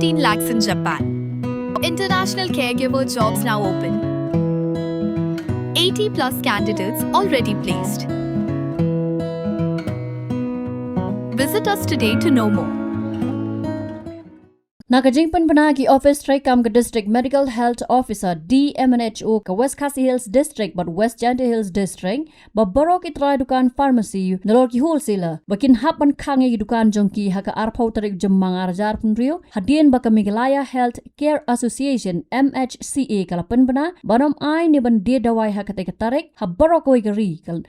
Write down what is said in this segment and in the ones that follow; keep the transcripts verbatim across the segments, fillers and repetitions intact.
fifteen lakhs in Japan. International caregiver jobs now open. eighty plus candidates already placed. Visit us today to know more. Na ka jingpynbna ki office treikam ka District Medical Health Officer, D M H O, ka West Khasi Hills District bad West Jaintia Hills District, ba baroh ki trai dukan pharmacy nalor ki wholesaler ba kin hap ban khang ïa ki dukan jong ki ha ka arphew tarik Jymmang arhajar arphew hynriew, hadien ba ka Meghalaya Health Care Association, M H C A, ka la pynbna ban ym ai ne ban die dawai ha katei ka tarik ha baroh kawei ka ri. Ka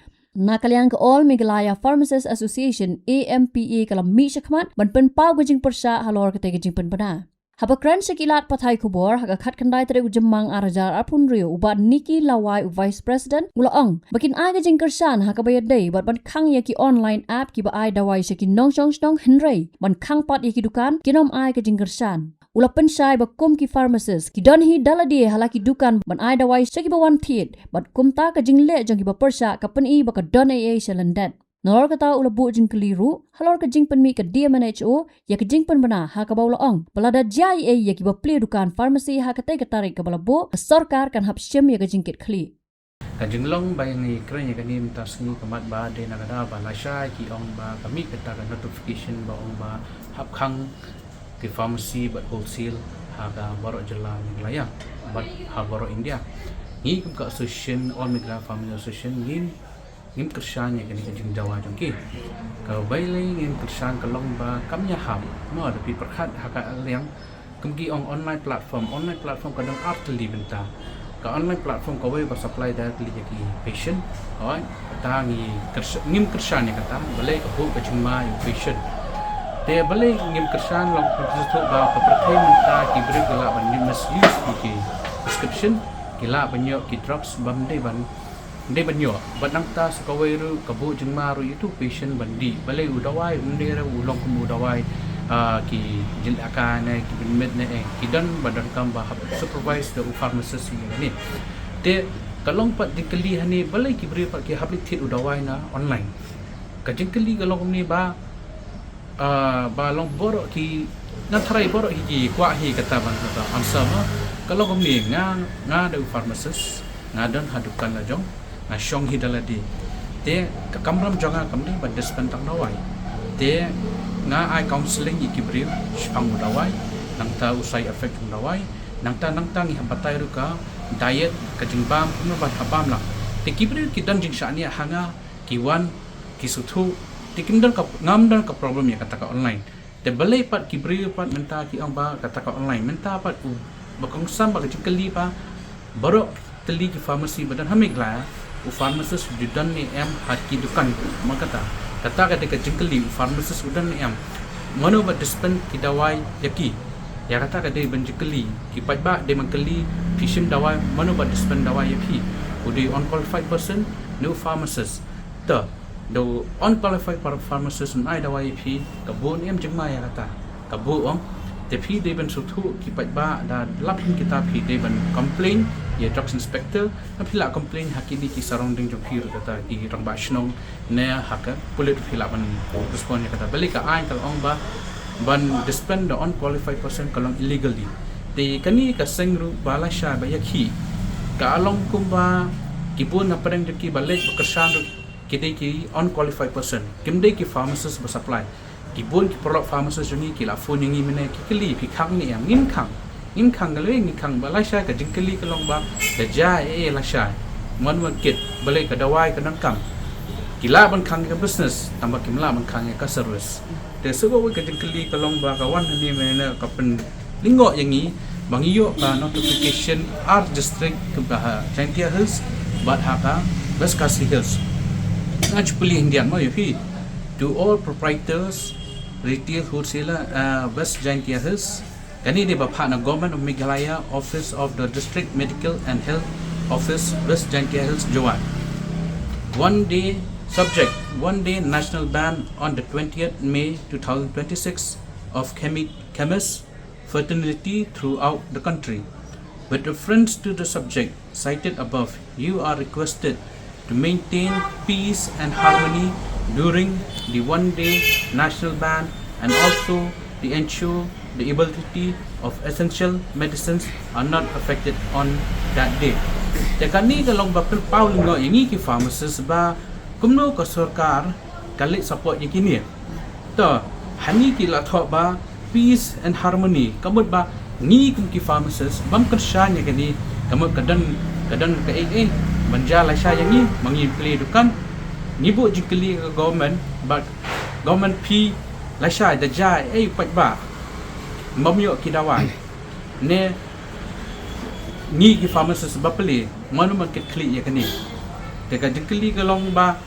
Na ka liang ka All Meghalaya Pharmacist Association, A M P A, ka la mih shakhmat ban pynpaw ka jingpyrshah halor katei ka jingpynbna. Haba kren sha ki lad pathai khubor ha ka khatkhyndai tarik u Jymmang arhajar arphew hynriew, u Bah Nicky Lawai, u Vice President, u la ong ba kin ai ka jingkyrshan ha kaba ïadei bad ban khang ïa ki online app kiba ai dawai sha ki nongshong shnong, hynrei ban khang pat ïa ki dukan kin ym ai ka jingkyrshan. U la pynshai ba kum ki pharmacist ki don hi da lade ha la ki dukan ban ai dawai sha kiba wan thied, bad kumta ka jingleh jong kiba pyrshah ka pyni ba ka don ei ei sha lyndet. Nalor kata u la buh jingkylli ruh halor ka jingpynmih ka D M H O ïa ka jingpynbna, ha kaba u la ong ba lada jia ei ei ïa kiba plie dukan pharmacy ha katei ka tarik kaba la buh, ka sorkar kan hap shim ïa ka jingkitkhlieh. Ka jinglong ba ngi kren ïa kane mynta sngi ka mut ba dei na ka daw ba lashai ki ong ba ka mih kata ka notification ba ong ba hap khang ki pharmacy bad wholesale ha ka baroh jylla Meghalaya bad ha baroh India. Ngi kum ka association, All Meghalaya Pharmacy Association, ngim, ngim kyrshan ïa kane ka jingdawa jong ki. Ka balei ngim kyrshan ka long ba kam ïahap, mo, da phi pyrkhat ha ka liang kum ki ong online platform, online platform ka don ar tylli bynta. Ka online platform kawei ba supply directly ïa ki patient. Hooid, kata ngi kyrshan, ngim kyrshan ïa kata, balei ka buh ka jingma ïa u patient. Te balei ngim kyrshan, long kumjuh ba ka pyrthei mynta ki briew ki lah ban misuse ïa ki prescription, ki lah ban ïoh ki drugs bym dei ban, dei ban ïoh. Bad nangta sa kawei ruh ka buh jingma ruh ïa utu u patient ban dih. Balei u dawai um dei ruh u long kum u dawai, ah, ki jingïalehkai ne ki bynmiet ne, eh, ki don ba donkam ba hap supervise da u pharmacist ïa kane. Te ka long pat jingkylli hangne, balei ki briew pat ki hap leit thied u dawai na online. Ka jingkylli ka long kumne ba, ah, ba long baroh ki, nga tharai baroh hi ki kwah hi kata ban kata answer, mo. Ka long kumne, nga, nga dei u pharmacist, nga don ha dukan la jong, nga shong hi da lade. Te ka kamram jong nga kam dei ban dispense tang dawai. Te nga ai counselling ïa ki briew shaphang u dawai, nangta u side effect jong dawai, nangta, nangta ngi hap batai ruh ka diet, ka jingbam, kumno ban hap bam lang. Te ki briew ki don jingshaniah ha nga, ki wan, ki sngewthuh, te kim don ka, ngam don ka problem ïa kata ka online. Te balei pat ki briew pat mynta ki ong ba kata ka online, mynta pat u, ba kongsan ba ka jingkylli ba baroh tylli ki pharmacy ba don ha Meghalaya, u pharmacist u don ne em ha ki dukan, mo kata. Kata ka dei ka jingkylli, u pharmacist u don ne em. Mano ba dispense ki dawai ïa ki? Ïa kata ka dei ban jingkylli. Ki paidbah dei ban kylli, phi shim dawai, mano ba dispense dawai ïa phi? U dei unqualified person ne u pharmacist? Te da u unqualified par-, pharmacist un ai dawai ïa phi, ka buh ne em jingma ïa kata? Ka buh, ong. Te phi dei ban sngewthuh, ki paidbah, da lap hi kita phi dei ban complain ïa drug inspector, ne phi lah complain ha kine ki surrounding jong phi ruh, kata ki rangbah shnong ne ha ka pulit, phi lah ban respond ïa kata. Balei ka aiñ ka la ong ba ban dispense da unqualified person ka long illegally. Te kane ka seng ruh ba lashai ba ïakhih, ka long kumba ki bun na pdeng jong ki ba leit ba kyrshan ruh ki dei ki unqualified person, kim dei ki pharmacist ba supply. Ki bun ki paralok pharmacist jong ngi ki la phone ïa ngi mynne, ki kylli, phi khang ne em? Ngim khang. Ngim khang. Ka long ngi khang ba lashai, ka jingkylli ka long ba da jia ei ei lashai, mon wan kit, balei ka dawai ka donkam. Ki lah ban khang ka business, tangba kim lah ban khang ïa ka service. Te sa kawei ka jingkylli ka long ba ka wan hangne mynne ka pyn lyngngoh ïa ngi ba ngi ïoh ka notification ar district, ka ba ha Jaintia Hills bad ha ka West Khasi Hills. Nga ju pule hyndiat mo ïa phi. To all proprietors, retail wholesaler, uh, West Jaintia Hills. Kane dei ba phah na Government of Meghalaya, Office of the District Medical and Health Office, West Jaintia Hills, Jowai. One day subject, one day national ban on the twentieth May two thousand twenty-six of chemi-, chemists fraternity throughout the country. With reference to the subject cited above, you are requested to maintain peace and harmony during the one-day national ban and also to ensure The availability of essential medicines are not affected on that day. Te kane ka long ba pynpaw lyngngoh ïa ngi ki pharmacist ba kumno ka sorkar ka leit support ïa kine. To, hangne ki la thoh ba peace and harmony, ka mut ba ngi kum ki pharmacist bym kyrshan ïa kane, ka mut ka don, ka don kaei kaei ban jia lashai ïa ngi, ma ngi plie dukan, ngi buh jingkylli ka government, ba government phi lashai da jia ei pat ba bym ïoh ki dawai, ne ngi ki pharmacist ba plie, mano ban kit khlieh ïa kane. Te ka jingkylli ka long ba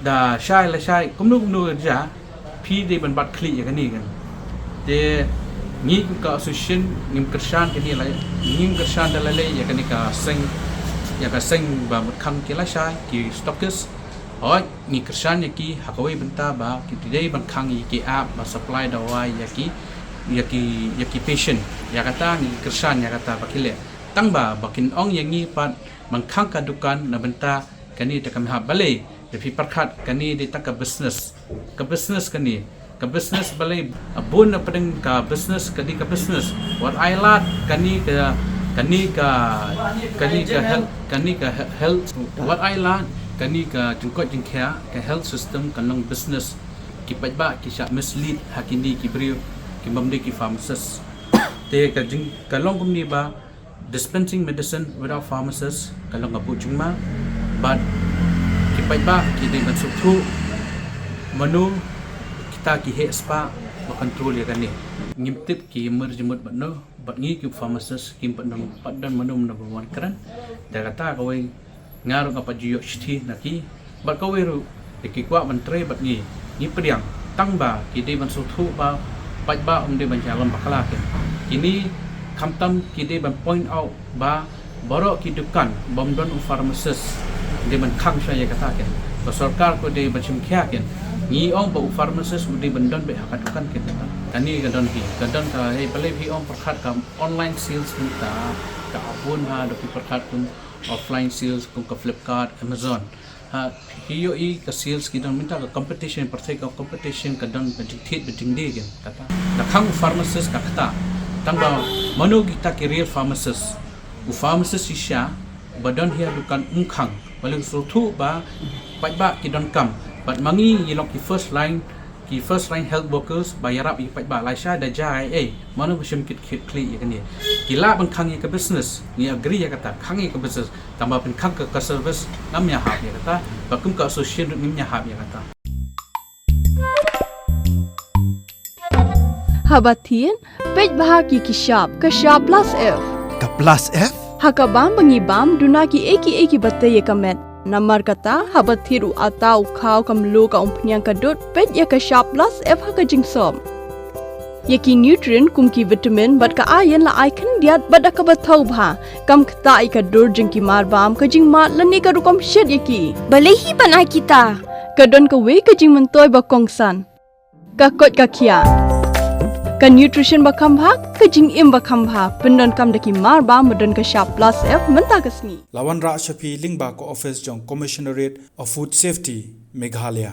da shai lashai kumno kumno jia, phi dei ban bat khlieh ïa kane kan. Te ngi kum ka association ngim kyrshan kane la, ngim kyrshan da lei lei ïa kane ka seng, ïa ka seng ba mut khang ki lashai, ki stockist. Hooid, ngi kyrshan ïa ki ha kawei bynta ba ki dei ban khang ïa ki app ba supply dawai ïa ki, ïa ki, ïa ki patient. Ïa kata ngi kyrshan ïa kata ba ki leh. Tang ba, ba kin ong ïa ngi pat ban khang ka dukan na bynta kane te kam hap. Balei, te phi pyrkhat kane dei tang ka business. Ka business kane. Ka business balei, a bun na pdeng ka business, ka dei ka business. Wat ai lad kane ka, kane ka, kane ka health, kane ka he-, health. Wat ai lad kane ka jingkoit jingkhiah, ka health system kan long business. Ki paidbah ki shah mislead ha kine ki briew, ki bym dei ki pharmacist. Te ka jing, ka long kumne ba dispensing medicine without pharmacist ka long ka buh jingma. Bad ki paidbah ki dei ban sngewthuh mano kita ki heh spah ba control ïa kane. Ngim tip ki ïamir jingmut bad no, bad ngi ki pharmacist kim pat don, pat don mano mano ba wan kren. Te kata kawei, nga ruh nga pat ju ïoh shithi na ki, bad kawei ruh, te ki kwah ban trei bad ngi, ngi pdiang, tang ba ki dei ban sngewthuh ba paidbah um dei ban ïalam bakla kin. Kine khamtam ki dei ban point out ba baroh ki dukan bym don u pharmacist dei ban khang shuwa ïa kata kin. Ka sorkar ko dei ban shim khia kin. Ngi ong ba u pharmacist u dei ban don beit ha ka dukan kin. Kane ka don hi, ka don ka, hei, balei phi ong pyrkhat ka online sales kin, ka, ka bun ha, da phi pyrkhat kum offline sales kum ka Flipkart, Amazon. Ha, phi ïohi ka sales ki don mynta ka competition, pyrthei ka competition ka don ba jingthied ba jingdie kin kata. Da khang u pharmacist ka kata. Tang ba mano kita ki real pharmacist. U pharmacist shisha ba don hi ha dukan um khang. Balei, sngewthuh ba paidbah ki donkam. Bad ma ngi ngi long ki first line, ki first line health workers ba ïarap ïa ki paidbah, lashai da jia ei ei, mano ba shim kit khlieh ïa kane. Ki lah ban khang ïa ka business, ngi agree ïa kata, khang ïa ka business, tang ba phin khang ka, ka service ngam ïahap ïa kata, ba kum ka association ruh ngim ïahap ïa kata. Haba thied, peit bha ki ki shap, ka shap plus F. Ka plus F? Ha ka bam ba ngi bam, duna kiei kiei kiba tei ïa ka met. Namar kata, haba thied u atta, u khaw, ka mluh, ka umphniang, ka dud, peit ïa ka shap plus F ha ka jingsop. Ïa ki nutrient kum ki vitamin bad ka iron la ai khyndiat bad da kaba thaw bha. Kam ktah ïa ka dur jong ki mar bam, ka jingmad lane ka rukom shet ïa ki. Balei hi ban ai kita? Ka don kawei ka jingmyntoi ba kongsan. Ka koit ka khiah. Ka nutrition ba kham bha, ka jingim ba kham bha. Pyndonkam da ki mar bam ba don ka shap plus F mynta ka sngi. La wanrah sha phi lyngba ka office jong Commissionerate of Food Safety, Meghalaya.